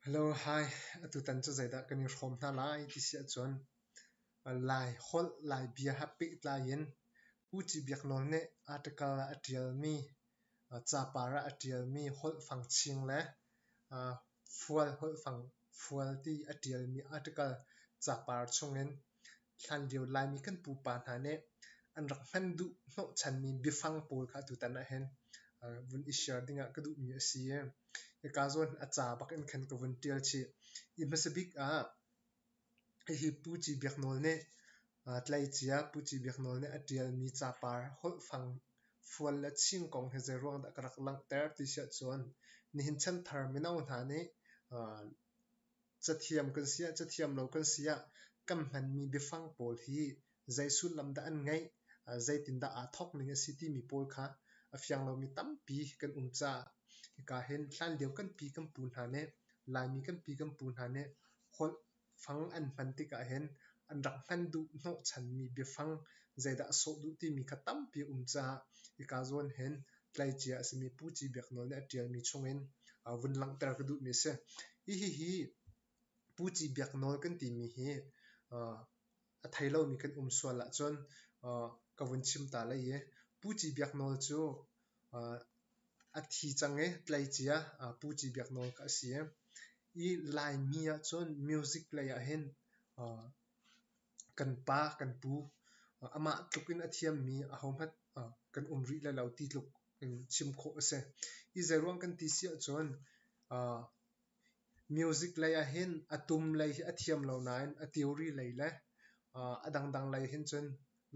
Hello, hi. Atutan cu zeidah kan i hrawm hna lai ti si ahcun Lai holh, Lai bia he pehtlai in Pu Ci Biak Nawl nih article ah a ṭialmi, capar ah a ṭialmi holhfang ching le fual holhfang fual ti a ṭialmi article capar chungin hlanlio Laimi kan pupa hna nih an rak hman duh hnawhchanmi biafang pawl kha tutan ahhin vun i share dingah ka duhmi a si i hika zawn a ca bak in khan ka vun ṭial chih. Hi hmasa bik ah hihi Pu Ci Biak Nawl nih tleicia Pu Ci Biak Nawl nih a ṭialmi capar holhfang fual le ching kong hi zeiruang dah ka rak langhter ti si ahcun nihin chanthar mino hna nih Cathiam kan si ah, cathiam lo kan si ah kan hmanmi biafang pawl hi zei sullam dah an ngeih, zeitindah aa thawk ning a si timi pawl kha a fiang lomi tampi kan um caah hika hin hlanlio kan pi kan pu hna nih Laimi kan pi kan pu hna nih holh fang an hman tikah hin an rak hman duh hnawhchanmi biafang zeidah a sawh duh timi kha tampi a um caah hika zawn hin tleicia a simi Pu Ci Biak Nawl nih a ṭialmi chungin vun langhter ka duhmi a si. Hihi Pu Ci Biak Nawl kan timi hi a thei lomi kan um sual ahcun ka vun chim ta lai i Pu Ci Biak Nawl cu a thi cang i tleicia Pu Ci Biak Nawl kha a si. I Laimi ahcun music lei ahhin kan pa kan pu amah tluk in a thiammi ahohmanh kan um rih lai lo ti tluk in chim khawh a si. Hi zeiruang kan ti si ahcun music lei ahhin a tum lei hi a thiam lo nain a theory lei le a dangdang lei hin cun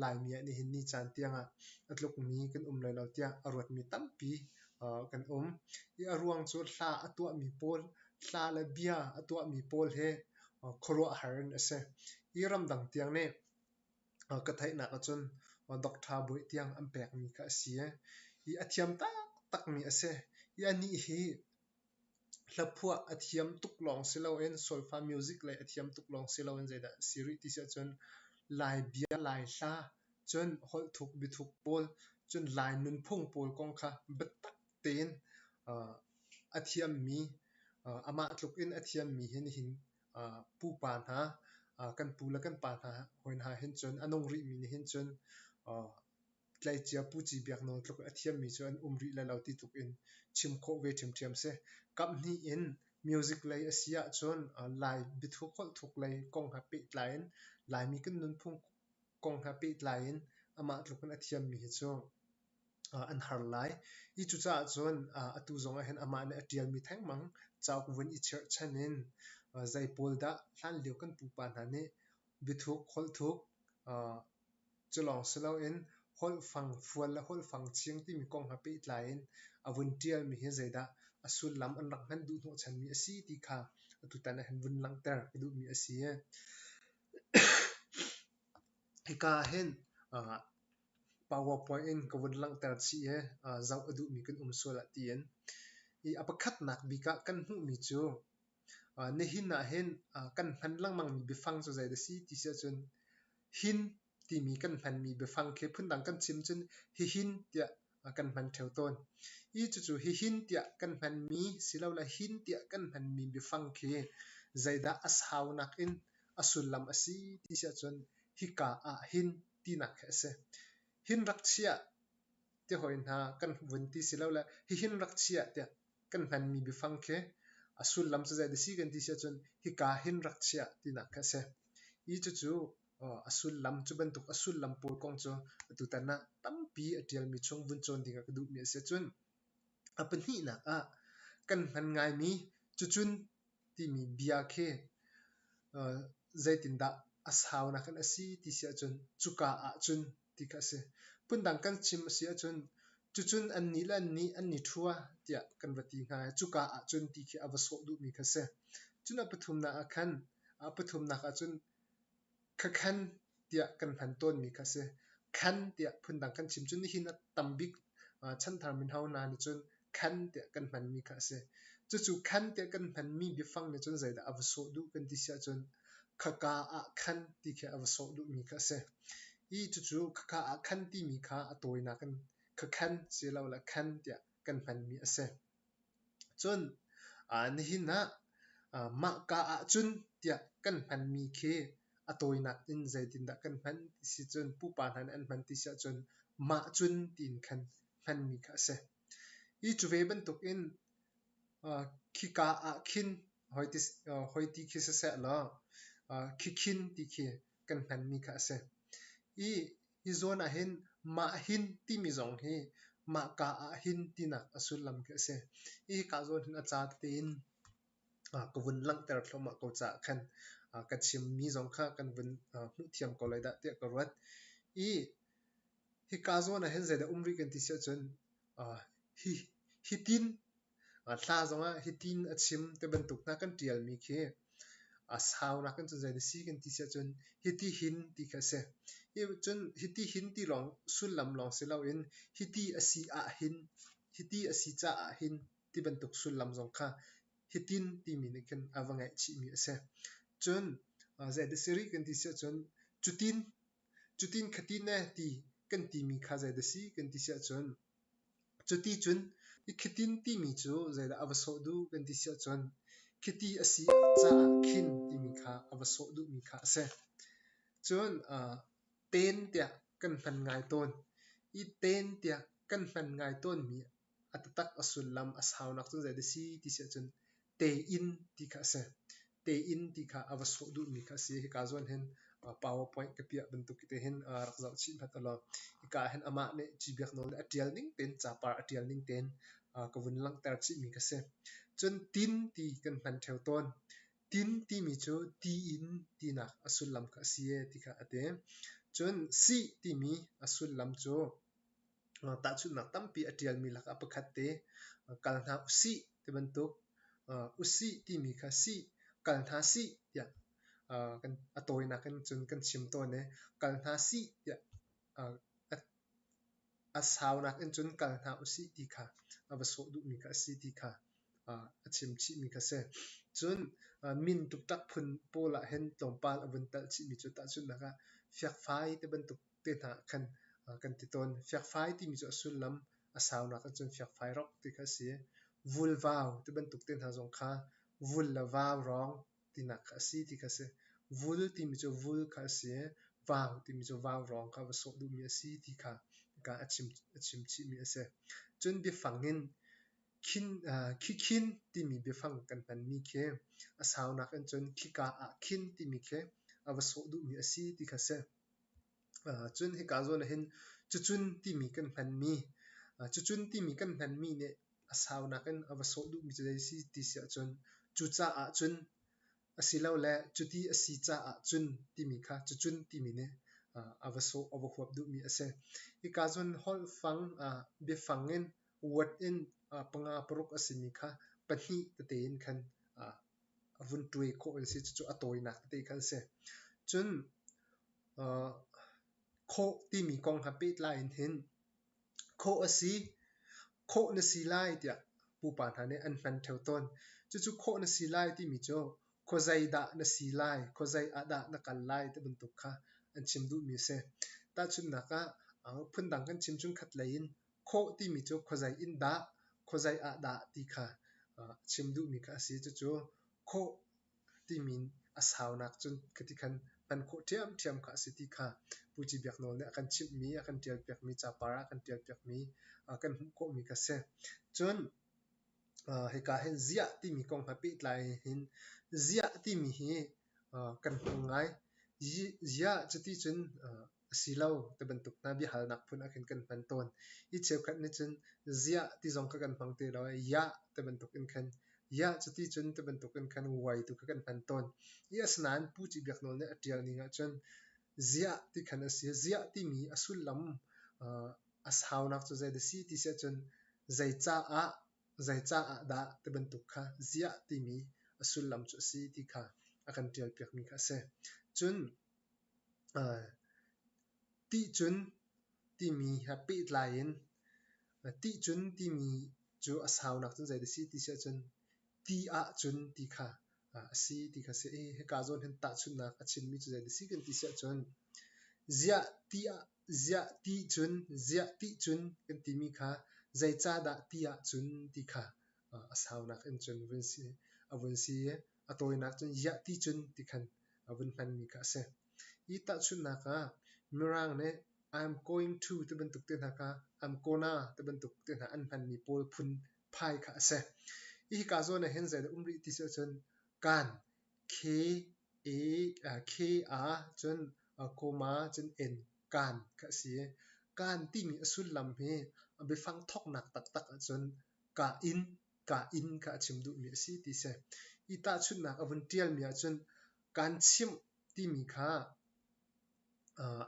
Laimi ah nihin ni caan tiangah a tlukmi kan um lai lo tiah a ruatmi tampi kan um. Hi a ruang cu hla a tuahmi pawl, hla le bia a tuahmi pawl hi khuaruahhar in a si. Hi ramdang tiang nih ka theihnak ahcun Doctor Bawi tiang an pekmi kha a si i hi a thiam taktakmi a si. Hi anih hi Hlaphuah a thiam tuk lawng si loin solfa music lei a thiam tuk lawng si loin zeidah a si rih ti si ahcun Lai bia, Lai hla, cun holhthuk biathuk pawl, cun Lai nunphung pawl kong kha biatak tein a thiammi, amah tluk in a thiammi hi nihin pupa hna, kan pu le kan pa hna hawi hna hin cun a nung rihmi nih hin cun Tleicia Pu Ci Biak Nawl tluk a thiammi cu an um rih lai lo ti tluk in chim khawh ve ṭhiamṭhiam si. Kaphnih in music lei a si ahcun Lai biathuk holhthuk lei kong he pehtlai in Laimi kan nunphung kong he pehtlai in amah tluk in a thiammi hi cu an har lai. Hi cucaah cun atu zong ah hin amah nih a ṭialmi thengmang cauk vun i cherhchan in zei pawl dah hlanlio kan pupa hna nih biathuk holhthuk Cu lawng si loin holhfang fual le holhfang ching timi kong he pehtlai in a vun ṭialmi hi zeidah a sullam an rak hman duh hnawhchanmi a si ti kha atutan ah hin vun langhter ka duhmi a si. Hika ah hin PowerPoint in ka vun langhter chih i zoh a duhmi kan um sual ah tiin. Hi a pakhatnak bik ah kan hmuhmi cu Nihin ah hin kan hman lengmangmi biafang cu zei dah si ti si ahcun hin timi kan hmanmi biafang khi phundang kan chim cun hihin tiah kan hman ṭheo tawn. Hi cucu hihin tiah kan hmanmi silole hin tiah kan hmanmi biafang khi zeidah a saunak in a sullam a si ti si ahcun hika ah hin tinak khi a si. Hin rak chiah ti hoi hna kan vun ti silole hihin rak chiah tiah kan hmanmi biafang khi a sullam cu zei si kan ti si ahcun hika hin rak chiah tinak kha a si. Hi cucu a sullam cu bantuk a sullam pawl kong cu atutan ah tampi a ṭialmi chung vun cawn ding ah ka duhmi a si. Cun a pahnihnak ah kan hman ngaimi cucun timi bia khi zeitindah a saunak in a si ti si ahcun cuka ahcun ti kha a si. Phundang kan chim a si ahcun cucun annih le annih an i ṭhua tiah kan va ti hnga i cuka ahcun ti khi a va sawh duhmi kha a si. Cun a pathumnak ah khan a pathumnak ahcun Khakhan tiah kan hman tawnmi kha a si. Khan tiah phundang kan chim cun nihin a tam bik chanthar mino hna nih cun khan tiah kan hmanmi kha a si. Cucu khan tiah kan hmanmi biafang nih cun zeidah a va sawh duh kan ti si ahcun khaka ah khan ti khi a va sawh duhmi kha a si. Hi cucu khaka ah khan timi kha a tawinak in khakhan silole khan tiah kan hmanmi a si. Cun nihin ah. Mahka ahcun tiah kan hmanmi khi a tawinak in zeitindah kan hman ti si cun pupa hna nih an hman ti si ahcun mah cun tiin khan hmanmi kha a si. Hi cu ve bantukin khika ah khin hoi ti khi siseh law khikhin ti khi kan hmanmi kha a si. I hi zawn ah hin mah hin timi zong hi mahka ah hin tinak a sullam khi a si. Hi hika zawn hin a ca tete in ka vun langhter thluahmah ko caah khan ka chimmi zong kha kan vun hmuh thiam ko lai dah tiah ka ruat. I hika zawn ah hin zeidah um rih kan ti si ahcun hi hitin hla zongah hitin a chim ti bantuk hna kan ṭialmi khi a saunak in cun zeidah si kan ti si ahcun hiti hin ti kha a si. Hi cun hiti hin ti lawng sullam lawng si loin hiti a si ah hin, hiti a si caah hin ti bantuk sullam zong kha hitin timi nih khin a va ngeih chihmi a si. Cun zeidah si rih kan ti si ahcun cutin, cutin khatin e ti kan timi kha zeidah si kan ti si ahcun cuti cun i khitin timi cu zeidah a va sawh duh kan ti si ahcun khiti a si caah khin timi kha a va sawh duhmi kha a si. Cun ten tiah kan hman ngai tawn. I ten tiah kan hman ngai tawnmi a taktak a sullam a saunak cu zeidah si ti si ahcun tein ti kha a si. Tein ti kha a va sawh duhmi kha a si. Hika zawn hin PowerPoint ka piah bantuk te hin rak zoh chih hmat ulaw hika hin amah nih Ci Biak Nawl nih a ṭial ning tein capar a ṭial ning tein ka vun langhter chihmi kha si. Cun tin ti kan hman ṭheo tawn. Tin timi cu ti in tinak a sullam kha a si e ti kha a ti. Cun sih timi a sullam cu tahchunhnak tampi a ṭialmi lakah pakhat te kal hna usih ti bantuk usih timi kha sih kal hna sih tiah a tawinak in cun kan chim tawn i kal hna sih tiah a saunak in cun kal hna usih ti kha a va sawh duhmi kha a si ti kha a chim chihmi kha a si. Cun min ṭukṭak phun pawl ah hin tlawmpal a vun telh chihmi cu tahchunhnak ah fiakfai ti bantuk te hna khan kan ti tawn. Fiakfai timi cu a sullam a saunak ahcun fiakfai rok ti kha a si. Vulvau ti bantuk te hna zong kha vul le vau rawng tinak kha a si ti kha a si. Vul timi cu vul kha a si. Vau timi cu vau rawng kha va sawh duhmi a si ti kha ka a chim chihmi a si. Cun biafang in khin, khikhin timi biafang kan hmanmi khi a saunak in cun khika ah khin timi khi a va sawh duhmi a si ti kha a si. Cun hika zawn ah hin cucun timi kan hmanmi, cucun timi kan hmanmi nih a saunak in a va sawh duhmi cu zei si ti si ahcun cucaah cun asilole cuti a si caah cun timi kha cucun timi nih a va sawh a va huap duhmi a si. Hika cun holhfang biafang in word in panga paruk a simi kha pahnih tete in khan a vun ṭuai khawh an si. Cucu a tawinak tete kha an si. Cun khawh timi kong he pehtlai in hin khawh a si, khawh na si lai tiah pupa hna nih an hman ṭheo tawn. Cucu khawh na si lai timi cu khuazei dah na si lai, khuazei ah dah na kal lai ti bantuk kha an chim duhmi a si. Tahchunhnak ah phundang kan chim cun khatlei in khawh timi cu khuazei in dah, khuazei ah dah ti kha chim duhmi kha a si. Cucu khawh timi a saunak cun khati khan hman khawh ṭhiamṭhiam kha a si ti kha Pu Ci Biak Nawl nih a kan chimhmi, a kan ṭialpiakmi, capar ah a kan ṭialpiakmi kan hmuh khawhmi kha a si. Cun hika hin ziah timi kong he pehtlai hin ziah timi hi kan hmang ngai. Ziah cuti cun a si lo ti bantuk hna biahalnak phun ah khin kan hman tawn. Hi cheukhat nih cun ziah ti zong kha kan hmang ti lo i yah ti bantuk in khan yah cuti cun ti bantuk in khan uai tu kha kan hman tawn. Hi asinain Pu Ci Biak Nawl nih a ṭial ning ahcun ziah ti khan a si. Ziah timi a sullam a saunak cu zei dah si ti si ahcun zeicaah zeicaah dah ti bantuk kha ziah timi a sullam cu a si ti kha a kan ṭialpiakmi kha a si. Cun Tihcun timi he pehtlai in tihcun timi cu a saunak cun zeidah a si ti si ahcun ti ahcun ti kha a si ti kha a si i hika zawn hin tahchunhnak a chimmi cu zeidah a si kan ti si ahcun ziah ti ah ziah tihcun ziah tihcun kan timi kha zeicahdah ti ahcun ti kha a saunak in cun vun si. a vun si i a tawinak cun yiah ti cun ti khan a vun hmanmi kha a si. Hi tahchunhnak ah Mirang nih I'm going to ti bantuk te hna kha I'm gonna ti bantuk te hna an hmanmi pawl phun phai kha a si. Hika zawn ah hin zeidah um rih ti si ahcun kan K A K A cun comma cun N kan kha a si i kan timi a sullam hi a biafang thawknak taktak ahcun ka inn ka inn kha a chim duhmi a si ti si. Hi tahchunhnak a vun ṭialmi ahcun kan chimh timi kha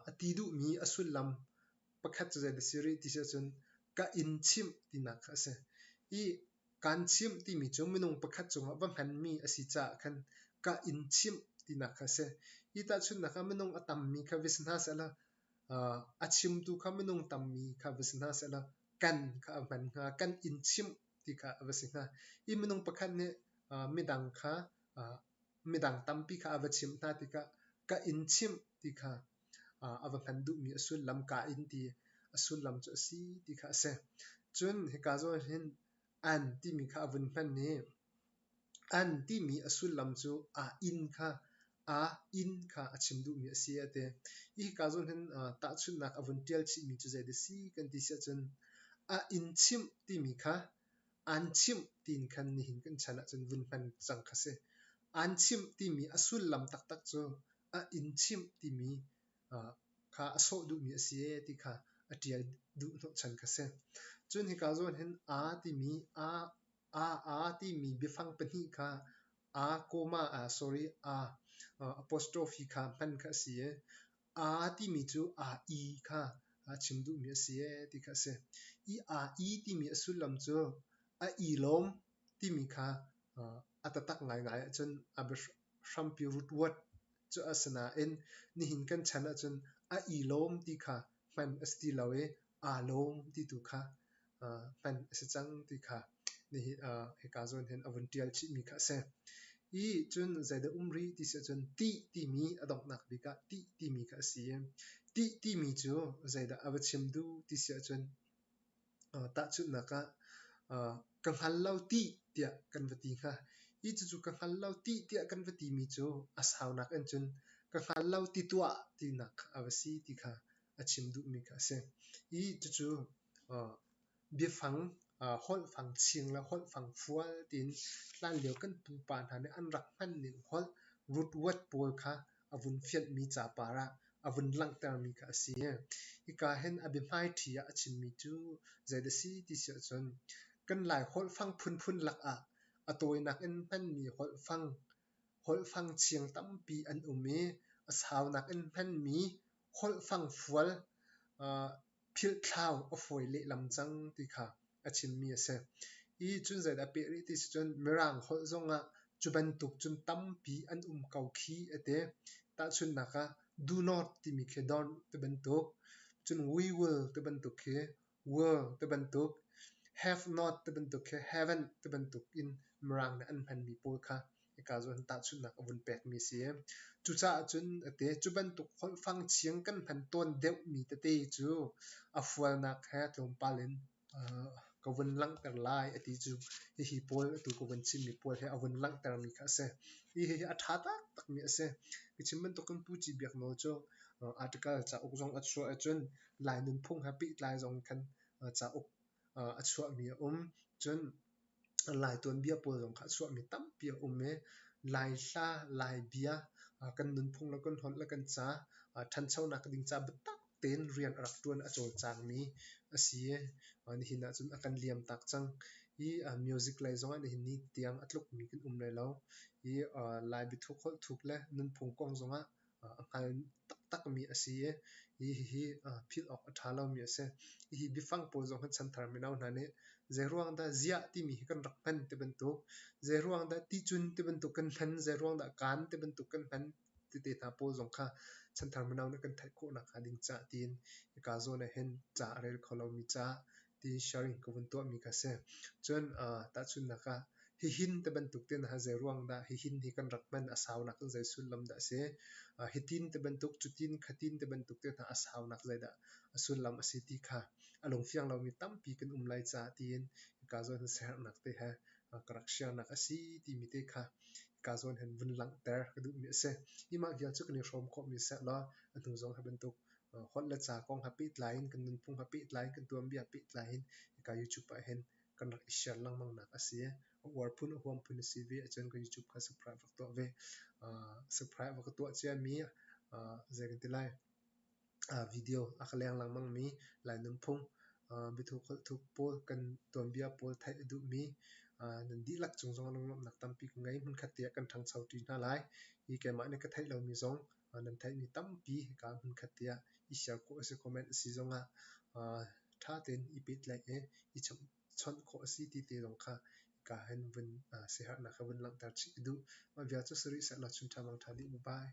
a ti duhmi a sullam pakhat cu zeidah a si rih ti si ahcun ka inn chimh tinak kha a si. I kan chimh timi cu minung pakhat cungah va hmanmi a si caah khan ka inn chimh tinak kha a si. Hi tahchunhnak ah minung a tammi kha va si hna sehlaw a chimtu kha minung tammi kha va si hna sehlaw kan kha a hman hnga, kan inn chimh ti kha a va si hnga. Hi minung pakhat nih midang kha midang tampi kha a va chimh hna tikah ka inn chimh ti kha a va hman duhmi a sullam ka inn ti a sullam cu a si ti kha a si. Cun hika zawn hin an timi kha a vun hman i an timi a sullam cu a inn kha a inn kha a chim duhmi a si a ti. Hika zawn hin tahchunhnak a vun ṭial chihmi cu zeidah si kan ti si ahcun a inn chimh timi kha an chimh tiin khan nihin kan chan ahcun vun hman cang kha si. An chimh timi a sullam taktak cu a inn chimh timi kha a sawh duhmi a si ee ti kha a ṭial duh hnawhchan kha si. Cun hika zawn hin a timi a a a timi biafang pahnih kha a comma sorry a apostrophe kha hman kha a si i a timi cu a i kha a chim duhmi a si ee ti kha a si. I a i timi a sullam cu a i lawm timi kha a taktak ngaingai ahcun a hrampi root word cu a si nain nihin kan chan ahcun a i lawm ti kha hman a si ti lo i aa lawm ti tu kha hman a si cang ti kha nihin hika zawn hin a vun ṭial chihmi kha a si. I cun zeidah um rih ti si ahcun tih timi a donghnak bik ah tih timi kha a si i tih timi cu zeidah a va chim duh ti si ahcun tahchunhnak ah ka hngal lo tih tiah kan va ti hnga. Hi cucu ka hngal lo tih tiah kan va timi cu a saunak in cun ka hngal lo ti tuah tinak a va si ti kha a chim duhmi kha a si. Hi cucu biafang holhfang ching le holhfang fual tiin hlanlio kan pupa hna nih an rak hman ning holh root word pawl kha a vun fianhmi capar ah a vun langhtermi kha a si. Hika hin a biahmaiṭhi ah a chimmi cu zeidah si ti si ahcun kan Lai holhfang phunphun lakah a tawinak in hmanmi holhfang holhfang chiang tampi an um i a saunak in hmanmi holhfang fual philhthlau a fawi lehlam cang ti kha a chimmi a si. Hi cun zeidah a peh rih ti si cun Mirang holh zongah cu bantuk cun tampi an um ko khi a ti. Tahchunhnak ah do not timi khi don't ti bantuk, cun we will ti bantuk khi will ti bantuk, have not ti bantuk khi haven't ti bantuk in Mirang nih an hmanmi pawl kha hika zawn tahchunhnak a vun pekmi a si. Cucaah cun a ti, cu bantuk holhfang chiang kan hman tawn deuhmi tete cu a fualnak he tlawmpal in ka vun langhter lai a ti cu hihi pawl atu ka vun chimmi pawl he a vun langhtermi kha a si. Hihi a ṭha taktakmi a si. Ka chim bantukin Pu Ci Biak Nawl cu article cauk zong a chuah ahcun Lai nunphung he pehtlai zong khan cauk a chuahmi a um. Cun Lai tuanbia pawl zong kha a chuahmi tampi a um i Lai hla, Lai bia, kan nunphung le kan holh le kan ca ṭhanchonak ding ca biatak tein rian a rak ṭuan a cawlcangmi a si i nihin ahcun a kan liamtak cang. Hi music lei zongah nihin ni tiang a tlukmi kan um lai lo. Hi Lai biathuk holh thuk le nunphung kong zongah a hngal taktakmi a si i hihi philh awk a ṭha lomi a si. Hihi biafang pawl zong hi chanthar mino hna nih zeiruang dah ziah timi hi kan rak hman ti bantuk, zeiruang dah ticun ti bantuk kan hman, zeiruang dah kaan ti bantuk kan hman tete hna pawl zong kha chanthar mino nih kan theih khawh nakhnga ding cah tiin hika zawn ah hin ca a rel kho lomi ca tiin sharing ka vun tuahmi kha a si. Cun tahchunhnak ah hihin ti bantuk te hna zeiruang dah hihin hi kan rak hman, a saunak in zei sullam dah a si, hitin ti bantuk, cutin, khatin ti bantuk te hna a saunak zeidah a sullam a si ti kha a lungfiang lomi tampi kan um lai caah tiin hika zawn hin siaherhnak te he ka rak share nak a si timi te kha hika zawn hin vun langhter ka duhmi a si. Hi mah vial cu kan i hrawm khawhmi seh law a hnu zong hi bantuk holh le ca kong he pehtlai in kan nunphung he pehtlai in kan tuanbia pehtlai in hika YouTube ah hin kan rak i share lengmang nak a si. A uar phun a huam phun a si ve ahcun ka YouTube kha subscribe rak tuah ve. Subscribe va ka tuah ciami zei kan ti lai video a ka leng lengmangmi Lai nunphung biathuk holhthuk pawl kan tuanbia pawl theih a duhmi nan dihlak cung zong lunglawmhnak tampi ka ngei. Hmunkhat te ah kan ṭhangcho ṭi hna lai. Hi keimah nih ka theih lomi zong nan theihmi tampi hika hmunkhat te ah i share khawh a si, comment a si zongah ṭha tein i pehtlaih i i chawnh khawh a si ti te zong kha hika hin vun siaherhnak kha vun langhter chih ka duh. Mah vial cu si rih seh law chun ṭha mang ṭha dih. Bye.